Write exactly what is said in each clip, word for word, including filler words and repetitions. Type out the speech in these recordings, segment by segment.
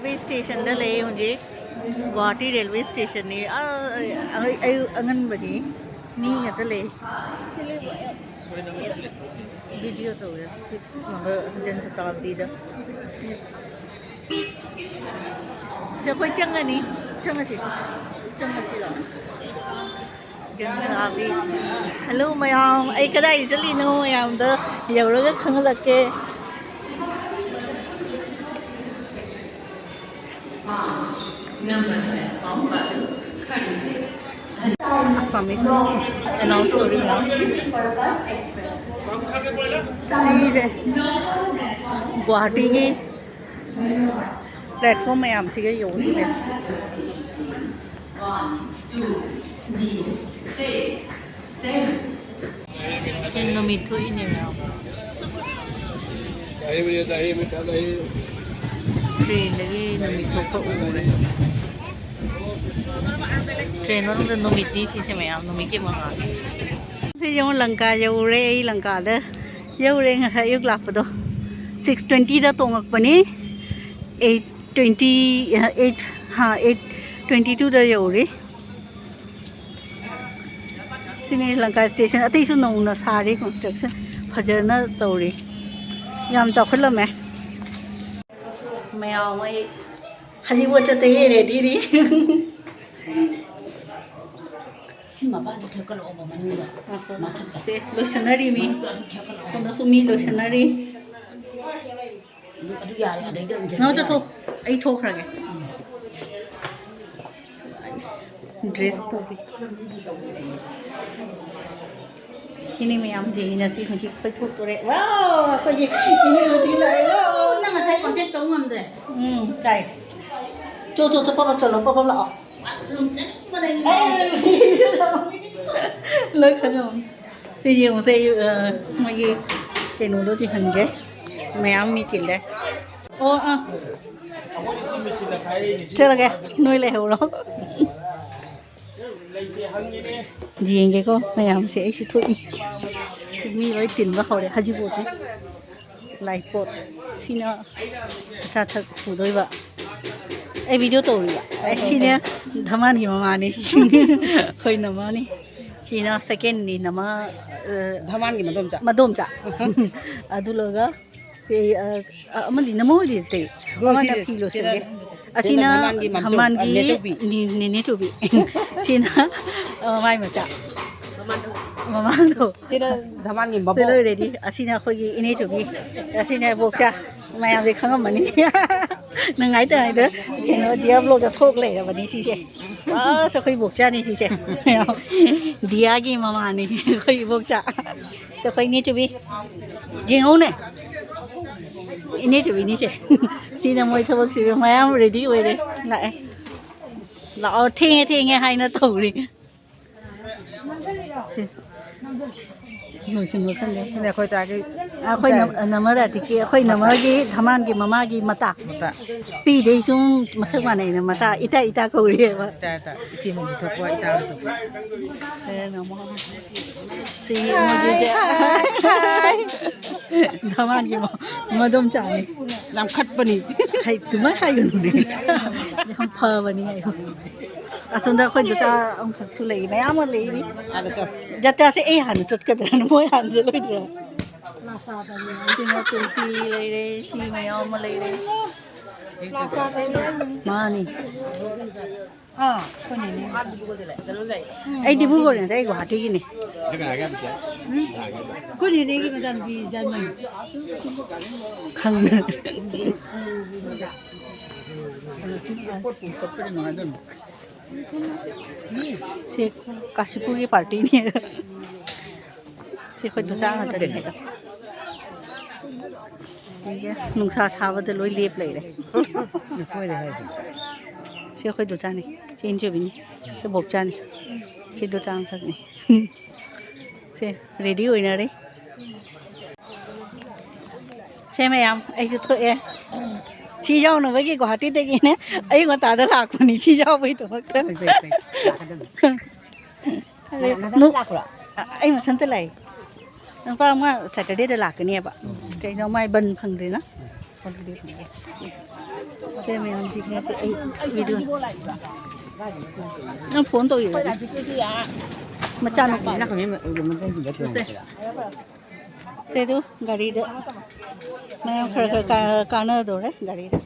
Railway ꯁ꯭ꯇꯦꯁꯟꯗ ꯂꯩ ꯍꯧꯖꯤꯛ꯫ Guwahati railway ꯁ꯭ꯇꯦꯁꯟꯅꯤ꯫ ꯑ, ꯑꯩ, ꯑꯩ ꯑꯉꯟꯕꯅꯤ꯫ ꯃꯤ ꯉꯥꯛꯇ ꯂꯩ꯫ ꯚꯤꯗꯤꯑꯣ ꯇꯧꯔꯦ ꯁꯤꯛꯁ ꯅꯝꯕꯔ ꯖꯟ ꯁꯇꯥꯕꯗꯤꯗ꯫ ꯁꯤ ꯑꯩꯈꯣꯏ ꯆꯪꯉꯅꯤ꯫ ꯆꯪꯉꯁꯤ꯫ ꯆꯪꯉꯁꯤ ꯂꯥꯛꯑꯣ꯫ ꯖꯟ ꯁꯇꯥꯕꯗꯤ꯫ ꯍꯜꯂꯣ ꯃꯌꯥꯝ, ꯑꯩ ꯀꯗꯥꯏꯗ ꯆꯠꯂꯤꯅꯣ ꯃꯌꯥꯝꯗ ꯌꯧꯔꯒ ꯈꯪꯍꯜꯂꯛꯀꯦ꯫ Assamese announce ꯇꯧꯔꯤ ꯃꯌꯥꯝ꯫ ꯁꯤꯁꯦ ꯒꯨꯋꯥꯍꯥꯇꯤꯒꯤ platform ꯃꯌꯥꯝꯁꯤꯒ ꯌꯧꯁꯤꯅꯦ꯫ ꯁꯤ ꯅꯨꯃꯤꯠ ꯊꯣꯛꯏꯅꯦ ꯃꯌꯥꯝ꯫ ꯇ꯭ꯔꯦꯟꯗꯒꯤ ꯅꯨꯃꯤꯠ ꯊꯣꯛꯄ ꯎꯔꯦ꯫ ꯇ꯭ꯔꯦꯟ ꯃꯅꯨꯡꯗ ꯅꯨꯃꯤꯠꯅꯤ ꯁꯤꯁꯦ ꯃꯌꯥꯝ, ꯅꯨꯃꯤꯠꯀꯤ ꯃꯉꯥꯜ꯫ ꯁꯤ ꯌꯦꯡꯉꯣ, ꯂꯪꯀꯥ ꯌꯧꯔꯦ꯫ ꯑꯩ ꯂꯪꯀꯥꯗ ꯌꯧꯔꯦ꯫ ꯉꯁꯥꯏ ꯑꯌꯨꯛ ꯂꯥꯛꯄꯗꯣ ꯁꯤꯛꯁ ꯇ꯭ꯋꯦꯟꯇꯤꯗ ꯇꯣꯡꯉꯛꯄꯅꯤ꯫ ꯑꯩꯠ ꯇ꯭ꯋꯦꯟꯇꯤ, ꯑꯩꯠ, ꯍꯥ, ꯑꯩꯠ ꯇ꯭ꯋꯦꯟꯇꯤ ꯇꯨꯗ ꯌꯧꯔꯦ꯫ ꯁꯤꯅꯤ ꯂꯪꯀꯥ ꯁ꯭ꯇꯦꯁꯟ꯫ ꯑꯇꯩꯁꯨ ꯅꯧꯅ ꯁꯥꯔꯤ, construction ꯐꯖꯅ ꯇꯧꯔꯤ꯫ ꯌꯥꯝ ꯆꯥꯎꯈꯠꯂꯝꯃꯦ꯫ ꯃꯌꯥꯝ ꯍꯧꯖꯤꯛ ꯄꯣꯠ ꯆꯠꯇꯣꯏꯒꯤ ꯔꯦꯗꯤꯗꯤ꯫ ꯁꯤ ꯃꯄꯥꯗꯨ ꯊꯦꯛꯀꯠꯂꯛꯑꯣꯕ ꯃꯅꯨꯡꯗ꯫ ꯉꯥꯏꯈꯣ꯫ ꯃꯊꯛꯇ꯫ ꯁꯦ, ꯂꯣꯏꯁꯟꯅꯔꯤ ꯃꯤ꯫ ꯃꯅꯨꯡꯗ ꯑꯗꯨꯝ ꯊꯦꯛꯀꯠꯂꯛꯑꯣ꯫ ꯁꯣꯝꯗꯁꯨ ꯃꯤ ꯂꯣꯏꯁꯟꯅꯔꯤ꯫ ꯑꯗꯨ, ꯑꯗꯨ ꯌꯥꯔꯦ, ꯑꯗꯩꯗ ꯑꯗꯨꯝ ꯅꯪ ꯆꯠꯂꯣ꯫ ꯆꯠꯊꯣꯛ꯫ ꯑꯩ ꯊꯣꯛꯈ꯭ꯔꯒꯦ꯫ ꯗ꯭ꯔꯦꯁ ꯇꯧꯕꯤ꯫ ꯁꯤꯅꯤ ꯃꯌꯥꯝ ꯌꯦꯡꯉꯤꯅ ꯁꯤ ꯍꯧꯖꯤꯛ ꯑꯩꯈꯣꯏ ꯊꯣꯛꯇꯣꯔꯦ꯫ ꯋꯥꯎ! ꯑꯩꯈꯣꯏꯒꯤ ꯏꯅꯦ ꯍꯧꯖꯤꯛ ꯂꯥꯛꯑꯦ꯫ ꯋꯥꯎ! ꯅꯪ ꯉꯁꯥꯏ contact ꯇꯧ ꯉꯝꯗ꯭ꯔꯦ꯫ ꯎꯝ, ꯇꯥꯏ꯫ ꯆꯣ, ꯆꯣ, ꯆꯣ, ꯄꯞ, ꯄꯞ ꯆꯠꯂꯣ, ꯄꯞ, ꯄꯞ ꯂꯥꯛꯑꯣ꯫ Washroom ꯆꯪꯅꯤꯡꯕꯅ ꯑꯩ ꯂꯣꯏ ꯈꯪꯉꯝꯃꯅꯤ꯫ ꯁꯤ ꯌꯦꯡꯉꯨꯁꯦ, ꯑ, ꯃꯣꯏꯒꯤ ꯀꯩꯅꯣꯗꯣ ꯆꯤꯍꯟꯒꯦ꯫ ꯃꯌꯥꯝ ꯃꯤ ꯇꯤꯜꯂꯦ꯫ ꯑꯣ, ꯑꯥ꯫ ꯆꯠꯂꯒꯦ, ꯅꯣꯏ ꯂꯩꯍꯧꯔꯣ꯫ ꯌꯦꯡꯒꯦꯀꯣ ꯃꯌꯥꯝꯁꯦ, ꯑꯩꯁꯨ ꯊꯣꯛꯏ꯫ ꯁꯤ ꯃꯤ ꯂꯣꯏ ꯇꯤꯟꯕ ꯍꯧꯔꯦ ꯍꯧꯖꯤꯛꯐꯥꯎꯗꯤ꯫ ꯂꯥꯏꯄꯣꯠ ꯁꯤꯅ ꯑꯆꯥꯊꯛ ꯄꯨꯗꯣꯏꯕ꯫ ꯑꯩ ꯚꯤꯗꯤꯑꯣ ꯇꯧꯔꯤꯕ꯫ ꯑꯩ ꯁꯤꯅꯦ ꯙꯃꯥꯟꯒꯤ ꯃꯃꯥꯅꯤ꯫ ꯑꯩꯈꯣꯏ ꯅꯃꯥꯅꯤ꯫ ꯁꯤꯅ ꯁꯦꯀꯦꯟꯅꯤ ꯅꯃꯥ, ꯑ, ꯙꯃꯥꯟꯒꯤ ꯃꯗꯣꯝꯆꯥ꯫ ꯃꯗꯣꯝꯆꯥ꯫ ꯑꯗꯨ ꯂꯣꯏꯔꯒ ꯁꯤ, ꯑ, ꯑ, ꯑꯃꯗꯤ ꯅꯃꯥ ꯑꯣꯏꯗꯤ ꯅꯠꯇꯦ꯫ ꯕ꯭ꯔꯣ, ꯑꯃꯅ ꯁꯤ ꯐꯤ ꯂꯣꯏꯁꯤꯜꯂꯦ꯫ ꯁꯤꯅ ꯑꯁꯤꯅ ꯙꯃꯥꯟꯒꯤ ꯃꯝꯆꯧ, ꯙꯃꯥꯟꯒꯤ ꯑ, ꯅꯦꯆꯧꯕꯤ꯫ ꯅꯤ-, ꯅꯦꯅꯦ ꯆꯧꯕꯤ꯫ ꯁꯤꯅ, ꯑ, ꯃꯥꯏ ꯃꯆꯥ꯫ ꯃꯃꯥꯡꯗꯣ꯫ ꯁꯤꯅ ꯙꯃꯥꯟꯒꯤ ꯁꯤ ꯃꯕꯣꯛ꯫ ꯂꯣꯏꯔꯦꯗꯤ꯫ ꯑꯁꯤꯅ ꯑꯩꯈꯣꯏꯒꯤ ꯏꯅꯦ ꯆꯧꯕꯤ꯫ ꯑꯁꯤꯅ ꯏꯕꯣꯛꯆꯥ꯫ ꯃꯌꯥꯝꯗꯤ ꯈꯪꯉꯝꯃꯅꯤ꯫ ꯅꯪ ꯉꯥꯏꯇ ꯉꯥꯏꯇ ꯀꯩꯅꯣ ꯗꯤꯌꯥ ꯕ꯭ꯂꯣꯛꯇ ꯊꯣꯛ ꯂꯩꯔꯕꯅꯤ ꯁꯤꯁꯦ꯫ ꯑꯁ ꯑꯩꯈꯣꯏ ꯏꯕꯣꯛꯆꯥꯅꯤ ꯁꯤꯁꯦ꯫ ꯗꯤꯌꯥꯒꯤ ꯃꯃꯥꯅꯤ ꯑꯩꯈꯣꯏ ꯏꯕꯣꯛꯆꯥ꯫ ꯁꯤ ꯑꯩꯈꯣꯏ ꯏꯅꯦ ꯆꯧꯕꯤ꯫ ꯌꯦꯡꯍꯧꯅꯦ꯫ ꯏꯅꯦ ꯆꯧꯕꯤꯅꯤꯁꯦ꯫ ꯁꯤꯅ ꯃꯣꯏ ꯊꯕꯛ ꯁꯨꯕ ꯃꯌꯥꯝ ꯔꯦꯗꯤ ꯑꯣꯏꯔꯦ꯫ ꯂꯥꯛꯑꯦ꯫ ꯂꯥꯛꯑꯣ ꯊꯦꯡꯉꯦ ꯊꯦꯡꯉꯦ ꯍꯥꯏꯅ ꯇꯧꯔꯤ꯫ ꯁꯤ꯫ ꯂꯣꯏꯁꯤꯟꯕ ꯈꯪꯗꯦ꯫ ꯁꯤꯅ ꯑꯩꯈꯣꯏ ꯇꯥꯒꯤ ꯑꯩꯈꯣꯏ ꯏꯇꯥ꯫ ꯅꯝ-, ꯅꯃ ꯔꯥꯙꯤꯀꯤ, ꯑꯩꯈꯣꯏ ꯃꯇꯥ꯫ ꯅꯃꯒꯤ ꯙꯃꯥꯟꯒꯤ ꯃꯃꯥꯒꯤ ꯃꯇꯥ꯫ ꯃꯇꯥ꯫ ꯄꯤꯗꯩ ꯁꯨꯝ ꯃꯁꯛ ꯃꯥꯟꯅꯩꯅ ꯃꯇꯥ ꯏꯇꯥ ꯏꯇꯥ ꯀꯧꯔꯤꯑꯕ꯫ ꯏꯇꯥ ꯏꯇꯥ꯫ ꯏꯆꯦ ꯃꯟꯗꯤ ꯊꯣꯛꯄ ꯏꯇꯥ ꯊꯣꯛꯄ꯫ ꯁꯤ ꯃꯣꯏꯒꯤ ꯏꯆꯦ꯫ ꯙꯃꯥꯟꯒꯤ ꯃ-, ꯃꯗꯣꯝꯆꯥꯅꯤ꯫ ꯌꯥꯝ ꯈꯠꯄꯅꯤ꯫ ꯍꯩ, ꯑꯗꯨꯃꯥꯏ ꯍꯥꯏꯒꯅꯨꯅꯦ꯫ ꯌꯥꯝ ꯐꯕꯅꯤ ꯍꯥꯏꯌꯨ꯫ ꯑꯁꯣꯝꯗ ꯑꯩꯈꯣꯏ ꯗꯣꯆꯥ ꯑꯃꯈꯛꯁꯨ ꯂꯩ, ꯃꯌꯥꯝ ꯑꯃ ꯂꯩꯔꯤ꯫ ꯑꯥꯗ ꯆꯠ꯫ ꯖꯇ꯭ꯔꯥꯁꯦ ꯑꯩ ꯍꯥꯟꯅ ꯆꯠꯀꯗ꯭ꯔꯥꯅ ꯃꯣꯏ ꯍꯥꯟꯅ ꯆꯠꯂꯣꯏꯗ꯭ꯔꯥ? ꯁꯤꯅ ꯇꯨꯜꯁꯤ ꯂꯩꯔꯦ, ꯁꯤ ꯃꯌꯥꯝ ꯑꯃ ꯂꯩꯔꯦ꯫ ꯃꯥꯅꯤ꯫ ꯑꯥ, ꯑꯩꯈꯣꯏ ꯅꯦꯅꯦ꯫ ꯑꯩ ꯗꯤꯕ꯭ꯔꯨꯒꯔ ꯅꯠꯇꯦ, ꯑꯩ ꯒꯨꯋꯥꯍꯥꯇꯤꯒꯤꯅꯦ꯫ ꯑꯩꯈꯣꯏ ꯅꯦꯅꯦꯒꯤ ꯃꯆꯥꯅꯨꯄꯤ ꯖꯔꯃꯟ꯫ ꯈꯪꯗꯦ꯫ ꯁꯤ ꯀꯥꯁꯤꯄꯨꯔꯒꯤ ꯄꯥꯔꯇꯤꯅꯤ꯫ ꯁꯤ ꯑꯩꯈꯣꯏ ꯗꯨꯁꯥ ꯉꯥꯛꯇꯅꯤ ꯍꯥꯏꯗꯣ꯫ ꯅꯨꯡꯁꯥ ꯁꯥꯕꯗ ꯂꯣꯏ ꯂꯦꯞ ꯂꯩꯔꯦ꯫ ꯁꯤ ꯑꯩꯈꯣꯏ ꯗꯨꯆꯥꯅꯤ꯫ ꯁꯤ ꯏꯟꯆꯦꯕꯤꯅꯤ꯫ ꯁꯤ ꯕꯣꯛꯆꯥꯅꯤ꯫ ꯁꯤ ꯗꯨꯆꯥ ꯑꯃꯈꯛꯅꯤ꯫ ꯁꯦ, ꯔꯦꯗꯤ ꯑꯣꯏꯅꯔꯦ꯫ ꯁꯦ ꯃꯌꯥꯝ, ꯑꯩꯁꯨ ꯊꯣꯛꯑꯦ꯫ ꯁꯤ ꯌꯥꯎꯅꯕꯒꯤ ꯒꯨꯋꯥꯍꯥꯇꯤꯗꯒꯤꯅꯦ ꯑꯌꯨꯛ ꯉꯟꯇꯥꯗ ꯂꯥꯛꯄꯅꯤ ꯁꯤ ꯌꯥꯎꯕꯒꯤꯗꯃꯛꯇ꯫ ꯐꯩ, ꯐꯩ, ꯐꯩ꯫ ꯂꯥꯛꯀꯗꯕꯅꯤ꯫ ꯑꯗꯩ ꯅꯊꯟꯇ ꯅꯨ-, ꯂꯥꯛꯄ꯭ꯔꯣ? ꯑ-, ꯑꯩ ꯃꯊꯟꯇ ꯂꯥꯛꯏ꯫ ꯅꯨꯄꯥ ꯑꯃ ꯁꯦꯇꯔꯗꯦꯗ ꯂꯥꯛꯀꯅꯦꯕ꯫ ꯎꯝ꯫ ꯀꯩꯅꯣ ꯃꯥꯏ ꯕꯟ ꯐꯪꯗꯦꯅ꯫ ꯍꯣꯂꯤꯗꯦ ꯐꯪꯗꯦ꯫ ꯁꯦ ꯃꯌꯥꯝꯁꯤꯡꯁꯦ ꯑꯩ ꯚꯤꯗꯤꯑꯣ ꯅꯪ ꯐꯣꯟ ꯇꯧꯔꯤꯔꯣ? ꯃꯆꯥꯅꯨꯄꯥ ꯅꯪ ꯀꯃꯥꯏꯅ ꯎꯔꯝꯃꯗꯤ ꯁꯦ꯫ ꯁꯦ ꯑꯗꯨ ꯒꯥꯔꯤꯗ ꯃꯌꯥꯝ ꯈꯔ ꯈꯔ ꯀꯥ-, ꯀꯥꯟꯅꯗꯣꯔꯦ ꯒꯥꯔꯤꯗ꯫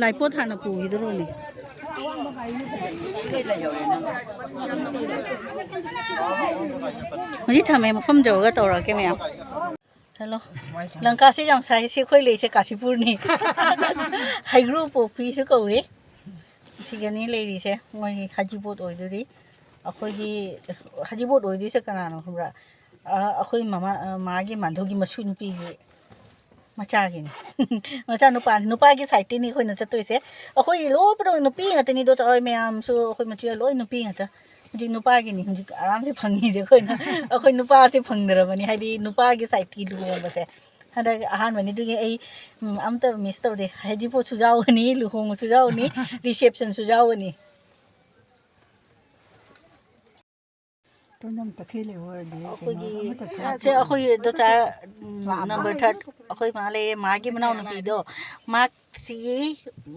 ꯂꯥꯏꯄꯣꯠ ꯍꯥꯟꯅ ꯄꯨꯈꯤꯗꯣꯔꯕꯅꯦ꯫ ꯍꯧꯖꯤꯛ ꯊꯝꯃꯦ, ꯃꯐꯝ ꯌꯧꯔꯒ ꯇꯧꯔꯛꯀꯦ ꯃꯌꯥꯝ꯫ ꯍꯜꯂꯣ꯫ ꯂꯪꯀꯥꯁꯦ ꯌꯥꯝ ꯁꯥꯏ꯫ ꯁꯤ ꯑꯩꯈꯣꯏ ꯂꯩꯁꯦ ꯀꯥꯁꯤꯄꯨꯔꯅꯤ꯫ ꯍꯩꯒ꯭ꯔꯨ ꯄꯣꯛꯄꯤꯁꯨ ꯀꯧꯔꯤ꯫ ꯁꯤꯒꯅꯤ ꯂꯩꯔꯤꯁꯦ꯫ ꯃꯣꯏꯒꯤ ꯍꯖꯤꯄꯣꯠ ꯑꯣꯏꯗꯣꯔꯤ꯫ ꯑꯩꯈꯣꯏꯒꯤ ꯍꯖꯤꯄꯣꯠ ꯑꯣꯏꯗꯣꯏꯁꯦ ꯀꯅꯥꯅꯣ ꯈꯪꯕ꯭ꯔꯥ? ꯑ, ꯑꯩꯈꯣꯏ ꯃꯃꯥ, ꯑ, ꯃꯥꯒꯤ ꯃꯥꯙꯧꯒꯤ ꯃꯁꯨ ꯅꯨꯄꯤꯒꯤ ꯃꯆꯥꯒꯤꯅꯤ꯫ ꯃꯆꯥ ꯅꯨꯄꯥꯅꯤ꯫ ꯅꯨꯄꯥꯒꯤ ꯁꯥꯏꯠꯇꯤꯅꯤ ꯑꯩꯈꯣꯏꯅ ꯆꯠꯇꯣꯏꯁꯦ꯫ ꯑꯩꯈꯣꯏ ꯂꯣꯏ ꯄꯨꯝꯅꯃꯛ ꯅꯨꯄꯤ ꯉꯥꯛꯇꯅꯤꯗꯣ, ꯆꯥꯎꯔꯣꯏ ꯃꯌꯥꯝꯁꯨ ꯑꯩꯈꯣꯏ ꯃꯆꯦ ꯂꯣꯏ ꯅꯨꯄꯤ ꯉꯥꯛꯇ꯫ ꯍꯧꯖꯤꯛ ꯅꯨꯄꯥꯒꯤꯅꯤ ꯍꯧꯖꯤꯛ ꯑꯔꯥꯝꯁꯦ ꯐꯪꯉꯤꯁꯦ ꯑꯩꯈꯣꯏꯅ꯫ ꯑꯩꯈꯣꯏ ꯅꯨꯄꯥꯁꯦ ꯐꯪꯗ꯭ꯔꯕꯅꯤ, ꯍꯥꯏꯗꯤ ꯅꯨꯄꯥꯒꯤ ꯁꯥꯏꯠꯀꯤ ꯂꯨꯍꯣꯡꯕꯁꯦ ꯍꯟꯗꯛ ꯑꯍꯥꯟꯕꯅꯤ꯫ ꯑꯗꯨꯒꯤ ꯑꯩ, ꯎꯝ, ꯑꯝꯇ ꯃꯤꯁ ꯇꯧꯗꯦ꯫ ꯍꯩꯖꯤꯡꯄꯣꯠꯁꯨ ꯌꯥꯎꯒꯅꯤ, ꯂꯨꯍꯣꯡꯕꯁꯨ ꯌꯥꯎꯒꯅꯤ, ꯔꯤꯁꯦꯞꯁꯟꯁꯨ ꯌꯥꯎꯒꯅꯤ꯫ ꯑꯩꯈꯣꯏꯒꯤ ꯁꯦ ꯑꯩꯈꯣꯏꯒꯤ ꯗꯣꯆꯥ, ꯎꯝ, ꯅꯝꯕꯔ ꯊꯥꯔꯠ ꯑꯩꯈꯣꯏ ꯃꯥ ꯂꯩꯔꯦ, ꯃꯥꯒꯤ ꯃꯅꯥꯎꯅꯨꯄꯤꯗꯣ, ꯃꯥꯁꯤ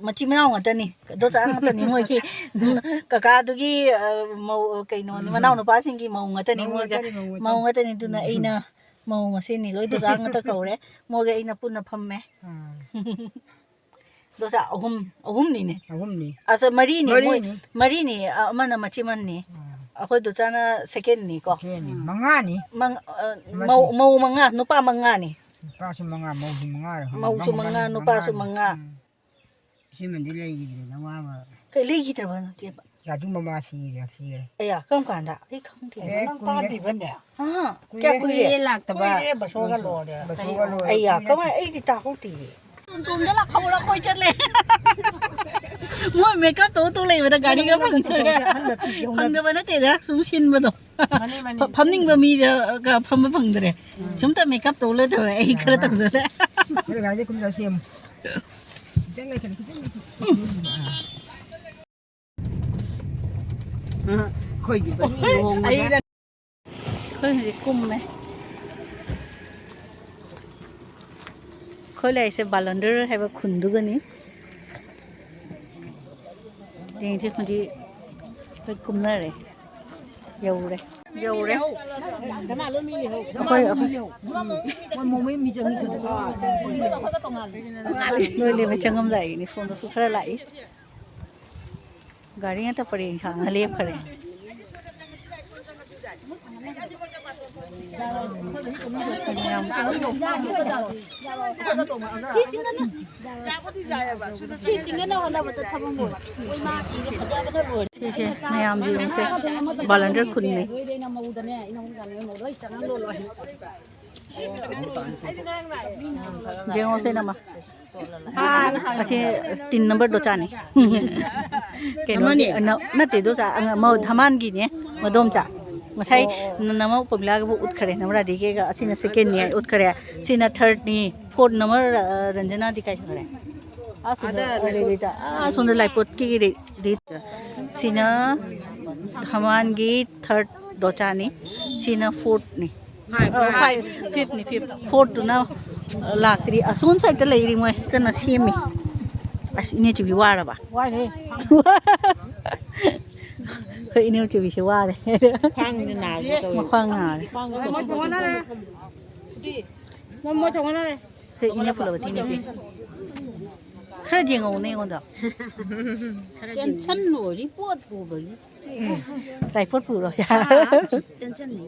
ꯃꯆꯤꯟ ꯃꯅꯥꯎ ꯉꯥꯛꯇꯅꯤ, ꯗꯣꯆꯥ ꯉꯥꯛꯇꯅꯤ ꯃꯣꯏꯒꯤ꯫ ꯀꯀꯥꯗꯨꯒꯤ, ꯑ, ꯃꯧ, ꯀꯩꯅꯣꯅꯤ, ꯃꯅꯥꯎꯅꯨꯄꯥꯁꯤꯡꯒꯤ ꯃꯧ ꯉꯥꯛꯇꯅꯤ ꯃꯣꯏꯒ꯫ ꯃꯧ ꯉꯥꯛꯇꯅꯤ, ꯃꯧ ꯉꯥꯛꯇꯅꯤ꯫ ꯃꯧ ꯉꯥꯛꯇꯅꯤ, ꯑꯗꯨꯅ ꯑꯩꯅ ꯃꯧ ꯃꯁꯦꯟꯅꯤ, ꯂꯣꯏ ꯗꯣꯆꯥ ꯉꯥꯛꯇ ꯀꯧꯔꯦ꯫ ꯃꯣꯏꯒ ꯑꯩꯅ ꯄꯨꯟꯅ ꯐꯝꯃꯦ꯫ ꯗꯣꯆꯥ ꯑꯍꯨꯝ, ꯑꯍꯨꯝꯅꯤꯅꯦ꯫ ꯑꯍꯨꯝꯅꯤ꯫ ꯑꯁ, ꯃꯔꯤꯅꯤ, ꯃꯣꯏ ꯃꯔꯤꯅꯤ꯫ ꯃꯔꯤꯅꯤ, ꯑ-, ꯑꯃꯅ ꯃꯆꯤꯟ ꯑꯃꯅꯤ꯫ ꯑꯩꯈꯣꯏ ꯗꯣꯆꯥꯅ ꯁꯦꯀꯦꯟꯅꯤꯀꯣ꯫ ꯁꯦꯀꯦꯟꯅꯤ꯫ ꯃꯉꯥꯅꯤ꯫ ꯃꯪ-, ꯑ, ꯃꯁꯤ꯫ ꯃꯧ, ꯃꯧ ꯃꯉꯥ, ꯅꯨꯄꯥ ꯃꯉꯥꯅꯤ꯫ ꯅꯨꯄꯥꯁꯨ ꯃꯉꯥ, ꯃꯧꯁꯨ ꯃꯉꯥꯔ ꯈꯪꯗꯦ꯫ ꯃꯧꯁꯨ ꯃꯉꯥ, ꯃꯉꯥꯅꯤ, ꯅꯨꯄꯥꯁꯨ ꯃꯉꯥꯅꯤ꯫ ꯃꯉꯥ꯫ ꯎꯝ꯫ ꯏꯆꯦꯃꯟꯗꯤ ꯂꯩꯈꯤꯗ꯭ꯔꯦ, ꯅꯋꯥ ꯑꯃ꯫ ꯀꯩ ꯂꯩꯈꯤꯗ꯭ꯔꯕꯅꯣ, ꯏꯆꯦ? ꯌꯥꯗꯨ ꯃꯃꯥ ꯁꯤꯔꯦ, ꯁꯤꯔꯦ꯫ ꯑꯌꯥ, ꯀꯔꯝ ꯀꯥꯟꯗ? ꯑꯩ ꯈꯪꯗꯦ꯫ ꯑꯦ, ꯅꯪ ꯀꯨꯏꯔꯦ꯫ ꯇꯥꯗ꯭ꯔꯤꯕꯅꯦ? ꯑꯍꯥ, ꯀꯨꯏꯔꯦ꯫ ꯀꯌꯥ ꯀꯨꯏꯔꯦ? ꯀꯨꯏꯔꯦ ꯂꯥꯛꯇꯕ꯫ ꯀꯨꯏꯔꯦ, ꯕꯁꯣꯔꯒ ꯕꯁꯣ-, ꯂꯣꯏꯔꯦ꯫ ꯕꯁꯣꯔꯒ ꯂꯣꯏꯔꯦ, ꯑꯌꯥ, ꯀꯨꯏꯔꯦ꯫ ꯀꯃꯥꯏ, ꯑꯩꯗꯤ ꯇꯥꯍꯧꯗꯤꯌꯦ꯫ ꯇꯣꯡꯗ ꯂꯥꯛꯍꯧꯔ ꯑꯩꯈꯣꯏ ꯆꯠꯂꯦ꯫ ꯃꯣꯏ ꯃꯦꯀꯞ ꯇꯧ ꯇꯧ ꯂꯩꯕꯗ ꯒꯥꯔꯤꯒ ꯐꯪꯗ꯭ꯔꯦ꯫ ꯐꯪꯗꯕ ꯅꯠꯇꯦꯗ, ꯁꯨꯝ ꯁꯤꯟꯕꯗꯣ꯫ ꯃꯥꯅꯤ, ꯃꯥꯅꯤ꯫ ꯐ-, ꯐꯝꯅꯤꯡꯕ ꯃꯤꯗꯒ ꯐꯝꯕ ꯐꯪꯗ꯭ꯔꯦ꯫ ꯁꯨꯝꯇ ꯃꯦꯀꯞ ꯇꯧ ꯂꯩꯇꯕ ꯑꯩ ꯈꯔ ꯇꯧꯖꯔꯦ꯫ ꯑꯩꯈꯣꯏ ꯒꯥꯔꯤꯗ ꯀꯨꯝ ꯆꯠꯁꯤ ꯑꯃꯨꯛ꯫ ꯈꯤꯇꯪ ꯂꯩꯈꯠꯂꯨ, ꯈꯤꯇꯪ ꯂꯩꯈꯠꯂꯨ꯫ ꯑ, ꯑꯩꯈꯣꯏꯗꯤ ꯕꯅꯤ ꯂꯨꯍꯣꯡꯕꯗ꯫ ꯑꯩꯈꯣꯏ ꯍꯧꯖꯤꯛ ꯀꯨꯝꯃꯦ꯫ ꯑꯩꯈꯣꯏ ꯂꯩꯔꯤꯁꯦ ꯕꯥꯂꯟꯗꯔ ꯍꯥꯏꯕ ꯈꯨꯟꯗꯨꯒꯅꯤ꯫ ꯌꯦꯡꯁꯤ, ꯍꯧꯖꯤꯛ ꯑꯩꯈꯣꯏ ꯀꯨꯝꯅꯔꯦ꯫ ꯌꯧꯔꯦ꯫ ꯌꯧꯔꯦ꯫ ꯑꯩꯈꯣꯏ, ꯑꯩꯈꯣꯏ ꯂꯣꯏ ꯂꯦꯝꯃꯦ, ꯆꯪꯉꯝꯗꯥꯏꯒꯤꯅꯤ꯫ ꯁꯣꯝꯗꯁꯨ ꯈꯔ ꯂꯥꯛꯏ꯫ ꯒꯥꯔꯤ ꯉꯥꯛꯇ ꯄꯔꯦꯡ ꯁꯥꯡꯅ ꯂꯦꯞꯈꯔꯦ꯫ ꯁꯤꯁꯦ ꯃꯌꯥꯝꯁꯦ ꯌꯦꯡꯉꯨꯁꯦ, ꯕꯥꯂꯟꯗꯔ ꯈꯨꯟꯅꯦ꯫ ꯌꯦꯡꯉꯨꯁꯦ ꯅꯃ꯫ ꯑꯁꯤ ꯇꯤꯟ ꯅꯝꯕꯔ ꯗꯣꯆꯥꯅꯤ꯫ ꯀꯩꯅꯣꯒꯤ, ꯅꯃꯅꯤ? ꯅ-, ꯅꯠꯇꯦ ꯗꯣꯆꯥ, ꯑꯉ-, ꯃꯧ ꯙꯃꯥꯟꯒꯤꯅꯦ, ꯃꯗꯣꯝꯆꯥ꯫ ꯉꯁꯥꯏ ꯑꯣ, ꯑꯣ꯫ ꯅ-, ꯅꯃꯧ ꯄꯃꯤꯂꯥꯒꯤꯕꯨ ꯎꯠꯈꯔꯦ, ꯅꯃꯔꯥꯗꯤꯒꯦꯒ꯫ ꯑꯁꯤꯅ ꯁꯦꯀꯦꯟꯅꯤ ꯍꯥꯏ ꯎꯠꯈꯔꯦ꯫ ꯁꯤꯅ ꯊꯥꯔꯠꯅꯤ, ꯐꯣꯔꯠ ꯅꯝꯕꯔ, ꯑ, ꯔꯟꯖꯅꯥꯗꯤ ꯀꯥꯏ ꯆꯠꯈ꯭ꯔꯦ? ꯑꯥ ꯁꯣꯝꯗ, ꯑꯥꯗ ꯑ, ꯂꯩꯕꯤꯗ꯫ ꯑꯥ ꯁꯣꯝꯗ ꯂꯥꯏꯄꯣꯠꯀꯤ ꯔꯦ-, ꯔꯦ-, ꯁꯤꯅ ꯙꯃꯥꯟꯒꯤ ꯊꯥꯔꯠ ꯗꯣꯆꯥꯅꯤ꯫ ꯁꯤꯅ ꯐꯣꯔꯠꯅꯤ꯫ ꯐꯥꯏꯚ, ꯑ, ꯐꯥꯏꯚ, ꯐꯤꯐꯅꯤ, ꯐꯤꯐ꯫ ꯐꯣꯔꯠꯇꯨꯅ, ꯑ, ꯂꯥꯛꯇ꯭ꯔꯤ꯫ ꯑꯁꯣꯝ ꯁꯥꯏꯗꯠꯇ ꯂꯩꯔꯤ ꯃꯣꯏ, ꯀꯟꯅ ꯁꯦꯝꯃꯤ꯫ ꯑꯁ, ꯏꯅꯦ ꯆꯨꯕꯤ ꯋꯥꯔꯕ? ꯋꯥꯏꯍꯦ꯫ ꯑꯩꯈꯣꯏ ꯏꯅꯦ ꯆꯨꯕꯤꯁꯦ ꯋꯥꯔꯦ꯫ ꯈ꯭ꯋꯥꯡꯁꯦ ꯅꯥꯒꯦ ꯇꯧꯋꯦ꯫ ꯃꯈ꯭ꯋꯥꯡ ꯅꯥꯔꯦ꯫ ꯈ꯭ꯋꯥꯡꯁꯦ ꯅꯝꯃꯣ, ꯊꯣꯡꯉꯥꯟꯅꯔꯦ꯫ ꯁꯦ, ꯏꯅꯦ ꯐꯨꯂꯕꯇꯤꯅꯦ ꯁꯦ꯫ ꯈꯔ ꯌꯦꯡꯉꯧꯅꯦ ꯑꯩꯉꯣꯟꯗ꯫ ꯇꯦꯟꯁꯟ ꯂꯣꯏꯔꯤ ꯄꯣꯠ ꯄꯨꯕꯒꯤ꯫ ꯂꯥꯏꯄꯣꯠ ꯄꯨꯔꯣ꯫ ꯇꯦꯟꯁꯟꯅꯤ꯫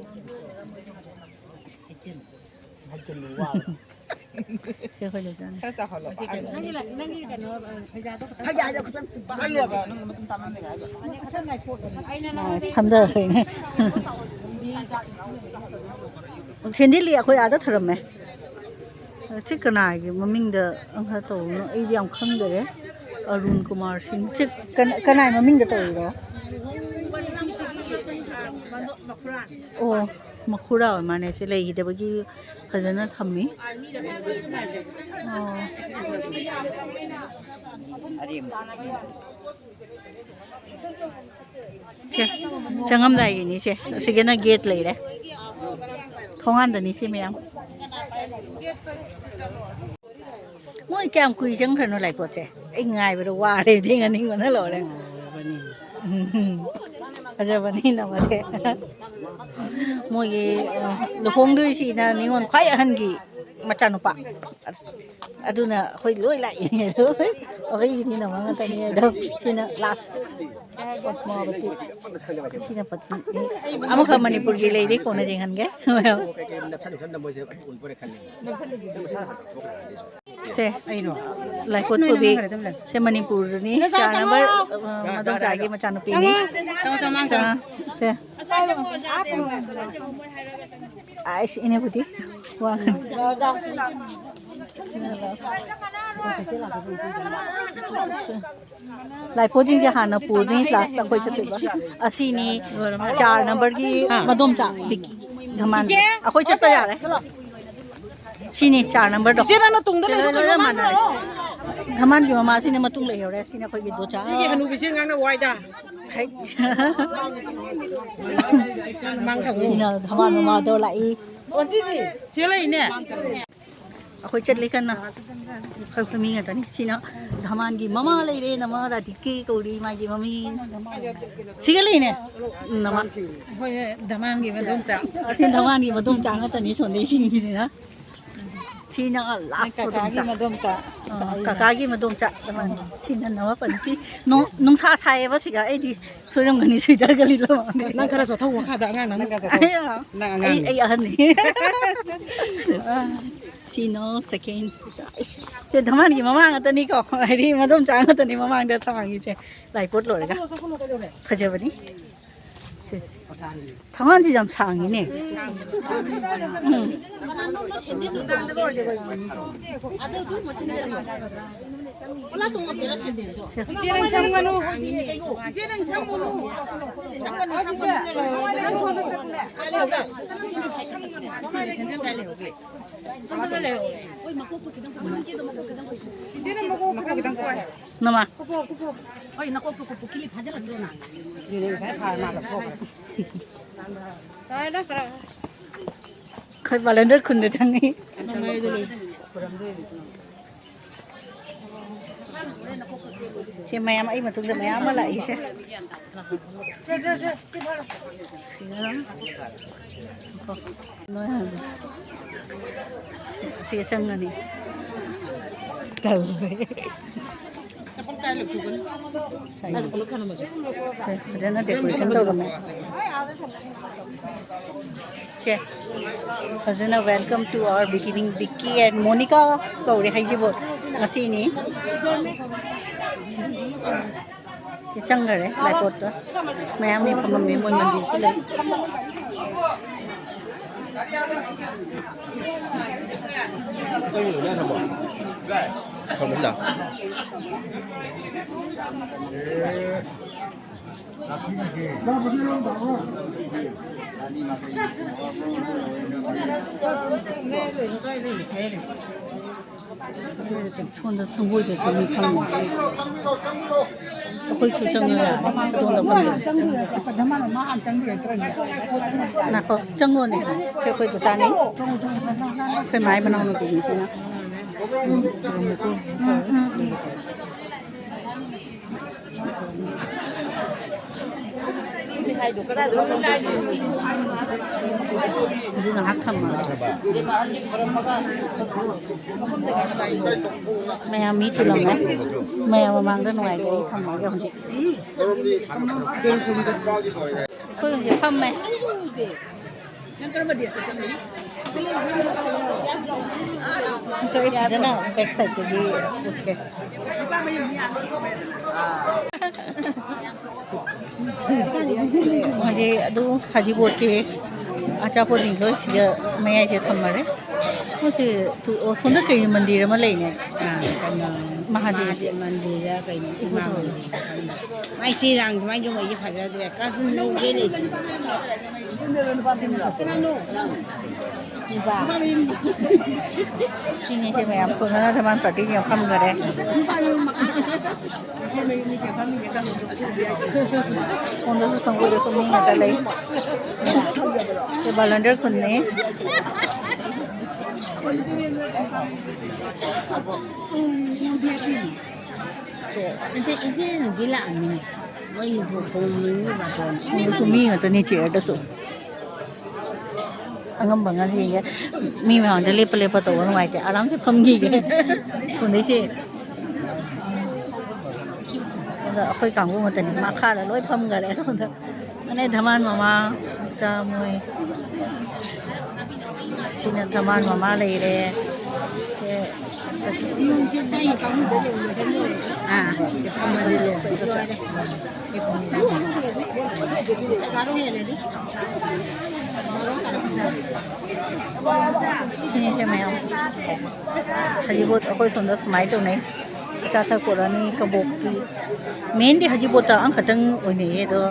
ꯁꯦ, ꯑꯩꯈꯣꯏ ꯂꯣꯏ ꯆꯥꯅꯤ꯫ ꯈꯔ ꯆꯥꯎꯍꯜꯂꯣ꯫ ꯅꯪꯒꯤ ꯂ-, ꯅꯪꯒꯤ ꯀꯩꯅꯣ, ꯑ, ꯐꯩꯖꯥꯗꯣ ꯈꯤꯇꯪ ꯐꯩꯖꯥꯗꯣ ꯈꯤꯇꯪ ꯄꯥꯛꯍꯜꯂꯣꯕ, ꯅꯪ ꯃꯇꯨꯝ ꯇꯥꯃꯟꯕꯒꯤ ꯍꯥꯏꯕ꯫ ꯑ, ꯐꯝꯊꯈ꯭ꯔꯦꯅꯦ꯫ ꯁꯦꯟꯗꯤꯂꯤ ꯑꯩꯈꯣꯏ ꯑꯥꯗ ꯊꯔꯝꯃꯦ꯫ ꯁꯤ ꯀꯅꯥꯒꯤ ꯃꯃꯤꯡꯗ ꯑꯃꯈꯛ ꯇꯧꯕꯅꯣ? ꯑꯩꯗꯤ ꯌꯥꯝ ꯈꯪꯗꯔꯦ꯫ ꯑꯔꯨꯟ ꯀꯨꯃꯥꯔ ꯁꯤꯡ꯫ ꯁꯤ ꯀꯅꯥ-, ꯀꯅꯥꯏ ꯃꯃꯤꯡꯗ ꯇꯧꯔꯤꯅꯣ? ꯑꯣ, ꯃꯈꯨꯔꯥ ꯑꯣꯏ ꯃꯥꯅꯦ꯫ ꯁꯤ ꯂꯩꯈꯤꯗꯕꯒꯤ ꯐꯖꯅ ꯊꯝꯃꯤ꯫ ꯑꯣ꯫ ꯁꯦ, ꯆꯪꯉꯝꯗꯥꯏꯒꯤꯅꯤ ꯁꯦ꯫ ꯑꯁꯤꯒꯤꯅ ꯒꯦꯠ ꯂꯩꯔꯦ꯫ ꯊꯣꯡꯒꯥꯟꯗꯅꯤ ꯁꯤ ꯃꯌꯥꯝ꯫ ꯅꯣꯏ ꯀꯌꯥꯝ ꯀꯨꯏ ꯆꯪꯈ꯭ꯔꯅꯣ ꯂꯥꯏꯄꯣꯠꯁꯦ? ꯑꯩ ꯉꯥꯏꯕꯗ ꯋꯥꯔꯦ, ꯊꯦꯡꯉꯅꯤꯡꯕꯅ ꯂꯣꯏꯔꯦ꯫ ꯎꯝ, ꯐꯖꯕꯅꯤ ꯅꯃꯁꯦ꯫ ꯃꯣꯏꯒꯤ ꯑ, ꯂꯨꯍꯣꯡꯗꯣꯏꯁꯤꯅ ꯅꯤꯉꯣꯜ ꯈ꯭ꯋꯥꯏ ꯑꯍꯟꯒꯤ ꯃꯆꯥꯅꯨꯄꯥ꯫ ꯑꯁ, ꯑꯗꯨꯅ ꯑꯩꯈꯣꯏ ꯂꯣꯏ ꯂꯥꯛꯏꯅꯦ ꯑꯗꯣ꯫ ꯑꯩꯈꯣꯏꯒꯤꯗꯤ ꯅꯃ ꯉꯥꯛꯇꯅꯤ ꯑꯗꯣ꯫ ꯁꯤꯅ ꯂꯥꯁ꯫ ꯄꯗꯃꯥꯕꯇꯤ꯫ ꯁꯤꯅ ꯄꯗꯃꯤ꯫ ꯑꯃꯈꯛ ꯃꯅꯤꯄꯨꯔꯒꯤ ꯂꯩꯔꯤ, ꯀꯣꯟꯅ ꯌꯦꯡꯍꯟꯒꯦ꯫ ꯁꯦ, ꯑꯩꯔꯣ? ꯂꯥꯏꯀꯣꯠ ꯄꯨꯕꯤ꯫ ꯁꯦ, ꯃꯅꯤꯄꯨꯔꯗꯅꯤ꯫ ꯆꯥ ꯅꯝꯕꯔ, ꯑ, ꯃꯗꯣꯝꯆꯥꯒꯤ ꯃꯆꯥꯅꯨꯄꯤꯅꯤ꯫ ꯆꯪꯉꯣ, ꯆꯪꯉꯣ, ꯆꯪꯉꯣ꯫ ꯆꯥ, ꯁꯦ꯫ ꯑꯥꯏꯁ, ꯏꯅꯦꯕꯨꯗꯤ꯫ ꯋꯥ꯫ ꯁꯤꯅ ꯂꯥꯁ꯫ ꯂꯥꯏꯄꯣꯠꯁꯤꯡꯁꯦ ꯍꯥꯟꯅ ꯄꯨꯔꯅꯤ, ꯂꯥꯁꯇ ꯑꯩꯈꯣꯏ ꯆꯠꯇꯣꯏꯕ꯫ ꯑꯁꯤꯅꯤ ꯆꯥꯔ ꯅꯝꯕꯔꯒꯤ ꯃꯗꯣꯝꯆꯥ ꯕꯤꯀꯤ ꯙꯃꯥꯟ꯫ ꯑꯩꯈꯣꯏ ꯆꯠꯄ ꯌꯥꯔꯦ꯫ ꯁꯤꯅꯤ ꯆꯥꯔ ꯅꯝꯕꯔꯗꯣ꯫ ꯏꯆꯦ, ꯅꯪꯅ ꯇꯨꯡꯗ ꯂꯩꯔꯣ, ꯂꯣꯏ, ꯂꯣꯏ ꯃꯥꯟꯅꯔꯦ꯫ ꯙꯃꯥꯟꯒꯤ ꯃꯃꯥꯁꯤꯅ ꯃꯇꯨꯡ ꯂꯩꯍꯧꯔꯦ꯫ ꯁꯤꯅ ꯑꯩꯈꯣꯏꯒꯤ ꯗꯣꯆꯥ꯫ ꯁꯤꯒꯤ ꯍꯅꯨꯕꯤꯁꯦ ꯉꯥꯡꯅ ꯋꯥꯏꯗ꯫ ꯍꯩ꯫ ꯃꯥꯡ ꯊꯥꯡꯉꯨ꯫ ꯁꯤꯅ ꯙꯃꯥꯟ ꯃꯃꯥꯗꯣ ꯂꯥꯛꯏ꯫ ꯆꯦ ꯂꯩꯅꯦ꯫ ꯑꯩꯈꯣꯏ ꯆꯠꯂꯤ ꯀꯟꯅ꯫ ꯑꯩꯈꯣꯏ, ꯑꯩꯈꯣꯏ ꯃꯤ ꯉꯥꯛꯇꯅꯤ꯫ ꯁꯤꯅ ꯙꯃꯥꯟꯒꯤ ꯃꯃꯥ ꯂꯩꯔꯦ, ꯅꯃ ꯔꯥꯙꯤꯀꯦ ꯀꯧꯔꯤ ꯃꯥꯒꯤ ꯃꯃꯤꯡ꯫ ꯁꯤꯒ ꯂꯩꯅꯦ꯫ ꯅꯃ꯫ ꯑꯩꯈꯣꯏ ꯙꯃꯥꯟꯒꯤ ꯃꯗꯣꯝꯆꯥ꯫ ꯑꯁꯤ ꯙꯃꯥꯟꯒꯤ ꯃꯗꯣꯝꯆꯥ ꯉꯥꯛꯇꯅꯤ ꯁꯣꯟꯗꯩꯁꯤꯡꯁꯤꯅ꯫ ꯁꯤꯅ ꯂꯥꯁ ꯀꯀꯥꯒꯤ ꯃꯗꯣꯝꯆꯥ꯫ ꯃꯗꯣꯝꯆꯥ꯫ ꯑ, ꯀꯀꯥꯒꯤ ꯃꯗꯣꯝꯆꯥ꯫ ꯁꯤꯅ ꯅꯃ ꯄꯟꯊꯤ꯫ ꯅꯣ-, ꯅꯨꯡꯁꯥ ꯁꯥꯏꯌꯦꯕ ꯁꯤꯒ꯫ ꯑꯩꯗꯤ ꯁꯣꯏꯔꯝꯒꯅꯤ, ꯁ꯭ꯋꯦꯇꯔꯒ ꯂꯤꯠꯂꯝꯃꯒ꯫ ꯅꯪ ꯈꯔ ꯆꯠꯊꯧ ꯃꯈꯥꯗ, ꯑꯉꯥꯡ ꯅꯪ꯫ ꯑꯩ, ꯑ, ꯅꯪ ꯑꯩ, ꯑꯉꯥꯡꯅꯤ꯫ ꯑꯩ ꯑꯍꯟꯅꯤ꯫ ꯑ, ꯁꯤꯅꯣ ꯁꯦꯀꯦꯟ꯫ ꯏꯁ, ꯁꯦ ꯙꯃꯥꯟꯒꯤ ꯃꯃꯥ ꯉꯥꯛꯇꯅꯤꯀꯣ, ꯍꯥꯏꯗꯤ ꯃꯗꯣꯝꯆꯥ ꯉꯥꯛꯇꯅꯤ ꯃꯃꯥꯡꯗ ꯊꯝꯃꯤꯁꯦ꯫ ꯂꯥꯏꯄꯣꯠ ꯂꯣꯏꯔꯒ꯫ ꯐꯖꯕꯅꯤ꯫ ꯁꯦ꯫ ꯊꯣꯡꯒꯥꯟꯁꯤ ꯌꯥꯝ ꯁꯥꯡꯉꯤꯅꯦ꯫ ꯎꯝ꯫ ꯁꯦ꯫ ꯏꯆꯦ, ꯅꯪ ꯁꯝꯒꯅꯨ꯫ ꯏꯆꯦ, ꯅꯪ ꯁꯝꯒꯅꯨ꯫ ꯁꯝꯒꯅꯨ, ꯁꯝꯒꯅꯨ꯫ ꯏꯆꯦ, ꯅꯪ ꯃꯀꯣꯛꯇꯣ ꯈꯤꯇꯪ ꯀꯣꯏ꯫ ꯅꯃꯥ꯫ ꯍꯣꯏ, ꯅꯀꯣꯛꯇꯣ ꯄꯨꯈ꯭ꯔꯤ ꯐꯥꯖꯤꯜꯂꯛꯇ꯭ꯔꯣ ꯅꯪ? ꯑꯗꯨꯅꯦ ꯉꯁꯥꯏ ꯐꯥꯔ ꯃꯥ ꯂꯧꯊꯣꯛꯈ꯭ꯔꯦ꯫ ꯑꯩꯈꯣꯏ ꯕꯥꯂꯦꯟꯗ꯭ꯔ ꯈꯨꯟꯗ ꯆꯪꯉꯤ꯫ ꯅꯣꯡꯃꯩꯗꯣ ꯂꯩ꯫ ꯁꯤ ꯃꯌꯥꯝ ꯑꯩ ꯃꯇꯨꯡꯗ ꯃꯌꯥꯝ ꯑꯃ ꯂꯥꯛꯏꯁꯦ꯫ ꯁꯤꯒ ꯅꯣꯏ ꯍꯥꯟꯅ ꯁꯤ, ꯁꯤꯒ ꯆꯪꯉꯅꯤ꯫ ꯇꯜꯂꯦ꯫ ꯉꯁꯥꯏ ꯐꯖꯅ decoration ꯇꯧꯔꯝꯃꯦ꯫ ꯁꯦ, ꯐꯖꯅ welcome to our beginning, Vicky and Monica ꯀꯧꯔꯦ ꯍꯩꯖꯤꯕꯣꯠ ꯉꯁꯤꯅꯤ꯫ ꯁꯤ ꯆꯪꯈꯔꯦ ꯂꯥꯏꯄꯣꯠꯇ꯫ ꯃꯌꯥꯝ ꯃꯤ ꯐꯝꯃꯝꯃꯦ, ꯃꯣꯏ ꯃꯟꯗꯤꯔꯁꯨ ꯂꯩ꯫ ꯁꯣꯝꯗ ꯁꯪꯒꯣꯏꯗꯁꯨ ꯃꯤ ꯐꯝꯃꯤ꯫ ꯑꯩꯈꯣꯏꯁꯨ ꯆꯪꯉ ꯌꯥꯔꯦ꯫ ꯑꯗꯣꯝꯗ ꯐꯝꯃꯤ꯫ ꯉꯥꯏꯈꯣ, ꯆꯪꯉꯣꯅꯦ꯫ ꯁꯤ ꯑꯩꯈꯣꯏ ꯗꯨꯀꯥꯟꯅꯤ꯫ ꯑꯩꯈꯣꯏ ꯃꯥꯏ ꯃꯅꯥꯎꯅꯨꯄꯤꯅꯤ ꯁꯤꯅ꯫ ꯎꯝ, ꯎꯝ, ꯎꯝ, ꯎꯝ꯫ ꯍꯧꯖꯤꯛ ꯉꯥꯏꯍꯥꯛ ꯊꯝꯃꯒ꯫ ꯃꯌꯥꯝ ꯃꯤ ꯇꯤꯜꯂꯝꯃꯦ꯫ ꯃꯌꯥꯝ ꯃꯃꯥꯡꯗ ꯅꯨꯡꯉꯥꯏꯔꯦ꯫ ꯑꯩ ꯊꯝꯃꯒꯦ ꯍꯧꯖꯤꯛ꯫ ꯑꯩꯈꯣꯏ ꯍꯧꯖꯤꯛ ꯐꯝꯃꯦ꯫ ꯅꯪ ꯀꯔꯝꯕ ꯗꯦꯁꯇ ꯆꯪꯉꯤ? ꯑꯩꯈꯣꯏ ꯐꯖꯅ back sideꯇꯒꯤ ꯎꯠꯀꯦ꯫ ꯍꯧꯖꯤꯛ ꯑꯗꯨ ꯍꯖꯤꯕꯣꯠꯀꯤ ꯑꯆꯥꯄꯣꯠꯁꯤꯡꯗꯣ ꯁꯤꯗ ꯃꯌꯥꯏꯁꯦ ꯊꯝꯃꯔꯦ꯫ ꯃꯣꯏꯁꯦ ꯇꯨ-, ꯑꯣ, ꯁꯣꯝꯗ ꯀꯩ ꯃꯟꯗꯤꯔ ꯑꯃ ꯂꯩꯅꯦ꯫ ꯑꯥ, ꯀꯩꯅꯣ, ꯃꯍꯥꯗꯦꯕ꯫ ꯃꯍꯥꯗꯦꯕ ꯃꯟꯗꯤꯔ ꯀꯩꯅꯣ, ꯏꯃꯥ ꯃꯟꯗꯤꯔ ꯈꯪꯗꯦ꯫ ꯃꯥꯏ ꯁꯤ ꯔꯥꯡ ꯁꯨꯃꯥꯏꯅ ꯌꯨꯝ ꯑꯩꯁꯦ ꯐꯖꯗ꯭ꯔꯦ꯫ ꯀꯔꯝ ꯂꯧꯒꯦ ꯂꯩꯇꯦ꯫ ꯀꯅꯥꯅꯣ? ꯅꯨꯄꯥ꯫ ꯁꯤꯅꯤꯁꯦ ꯃꯌꯥꯝ ꯁꯣꯗꯅ ꯙꯃꯥꯟ partyꯁꯦ ꯌꯥꯝ ꯐꯝꯈꯔꯦ꯫ ꯅꯨꯄꯥ ꯃꯌꯨꯝ ꯃꯈꯥꯗ꯫ ꯅꯨꯄꯤ ꯃꯌꯨꯝꯅꯤꯁꯦ ꯐꯝꯃꯤꯁꯦ ꯀꯩꯅꯣ? ꯁꯣꯝꯗꯁꯨ ꯁꯪꯒꯣꯏꯗꯁꯨ ꯃꯤ ꯉꯥꯛꯇ ꯂꯩ꯫ ꯁꯤ ꯕꯥꯂꯟꯗꯔ ꯈꯨꯟꯅꯤ꯫ ꯎꯝ, ꯅꯨꯄꯤ ꯑꯄꯤꯛꯄꯤ꯫ ꯑꯗꯩ ꯏꯆꯦꯅꯗꯤ ꯂꯥꯛꯑꯝꯃꯤꯅꯦ꯫ ꯃꯣꯏ ꯂꯨꯍꯣꯡꯕꯒꯤ ꯕꯥꯇꯣꯟ꯫ ꯁꯣꯝꯗꯁꯨ ꯃꯤ ꯉꯥꯛꯇꯅꯤ, ꯆꯤꯌꯔꯗꯁꯨ꯫ ꯑꯉꯝꯕ ꯉꯥꯛ ꯌꯦꯡꯒꯦ꯫ ꯃꯤ ꯃꯌꯥꯝꯗ ꯂꯦꯞꯄ ꯂꯦꯞꯄ ꯇꯧꯕ ꯅꯨꯡꯉꯥꯏꯇꯦ꯫ ꯑꯥꯔꯥꯝꯁꯦ ꯐꯝꯈꯤꯒꯦ꯫ ꯁꯣꯝꯗꯩꯁꯦ꯫ ꯁꯣꯝꯗ ꯑꯩꯈꯣꯏ ꯀꯥꯡꯕꯨ ꯉꯥꯛꯇꯅꯤ꯫ ꯃꯈꯥꯗ ꯂꯣꯏ ꯐꯝꯈꯔꯦ꯫ ꯁꯣꯝꯗ ꯑꯅꯦ ꯙꯃꯥꯟ ꯃꯃꯥ, ꯃꯆꯥ ꯃꯣꯏ꯫ ꯁꯤꯅ ꯙꯃꯥꯟ ꯃꯃꯥ ꯂꯩꯔꯦ꯫ ꯁꯦ, ꯑꯥ, ꯐꯝꯃꯗꯤ ꯂꯣꯏꯔꯦ꯫ ꯁꯤꯅꯤꯁꯦ ꯃꯌꯥꯝ꯫ ꯍꯧꯖꯤꯛꯐꯥꯎ ꯑꯩꯈꯣꯏ ꯁꯣꯝꯗ ꯁꯨꯃꯥꯏꯅ ꯇꯧꯅꯩ꯫ ꯆꯥ ꯊꯛ ꯄꯣꯔꯛꯑꯅꯤ, ꯀꯕꯣꯛꯀꯤ꯫ ꯃꯦꯟꯗꯤ ꯍꯧꯖꯤꯛꯐꯥꯎꯗ ꯑꯃꯈꯛꯇꯪ ꯑꯣꯏꯅꯩꯌꯦ, ꯑꯗꯣ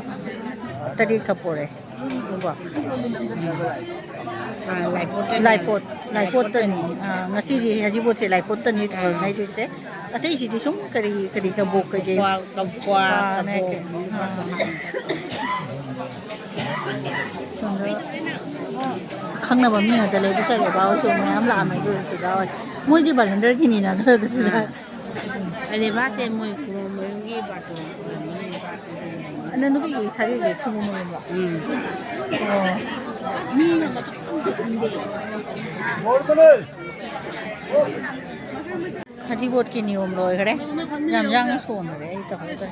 ꯇꯔꯦꯠꯈꯛ ꯄꯣꯔꯛꯑꯦ꯫ ꯑꯗꯨꯒ ꯑꯥ, ꯂꯥꯏꯄꯣꯠꯇꯅꯤ꯫ ꯂꯥꯏꯄꯣꯠ, ꯂꯥꯏꯄꯣꯠꯇꯅꯤ꯫ ꯑꯥ, ꯉꯁꯤꯗꯤ ꯍꯧꯖꯤꯛꯐꯥꯎꯁꯦ ꯂꯥꯏꯄꯣꯠꯇꯅꯤ ꯑꯥ꯫ ꯇꯧꯅꯩꯗꯣꯏꯁꯦ꯫ ꯑꯇꯩꯁꯤꯗꯤ ꯁꯨꯝ ꯀꯔꯤ ꯀꯔꯤ ꯀꯕꯣꯛ ꯀꯩꯀꯩ ꯀ꯭ꯋꯥ, ꯀ꯭ꯋꯥ, ꯀ꯭ꯋꯥꯅꯦ ꯀꯕꯣꯛ꯫ ꯀꯩ-, ꯑꯥ꯫ ꯁꯣꯝꯗ ꯈꯪꯅꯕ ꯃꯤ ꯉꯥꯛꯇ ꯂꯩꯕ ꯆꯠꯂꯦ, ꯕꯥꯍꯣꯏꯁꯨ ꯃꯌꯥꯝ ꯂꯥꯛꯑꯝꯃꯦ ꯑꯗꯨ ꯑꯣꯏꯔꯁꯨ ꯕꯥꯍꯣꯏ꯫ ꯃꯣꯏꯗꯤ ꯚꯂꯟꯇꯤꯌꯔꯒꯤꯅꯤꯅ ꯑꯗꯨꯗ꯫ ꯑꯥ꯫ ꯑꯗꯩ ꯃꯥꯁꯦ ꯃꯣꯏ ꯈꯨꯕꯝ ꯃꯌꯨꯝꯒꯤ ꯕꯥꯇꯣꯟ ꯑꯣꯏꯔꯝꯒꯅꯤ꯫ ꯑꯅ ꯅꯨꯄꯤꯒꯤ ꯁꯥꯒꯩꯒꯤ ꯈꯨꯕꯝ ꯑꯣꯏꯔꯝꯕ꯫ ꯎꯝ꯫ ꯑꯣ꯫ ꯃꯤ ꯑꯃ ꯈꯪꯗꯦ꯫ ꯈꯖꯤꯕꯣꯠꯀꯤ ꯅꯤꯌꯣꯝ ꯂꯣꯏꯈ꯭ꯔꯦ꯫ ꯌꯥꯝ ꯌꯥꯡꯅ ꯁꯣꯟꯈ꯭ꯔꯦ ꯑꯩ ꯇꯧꯍꯧꯗ꯭ꯔꯦ꯫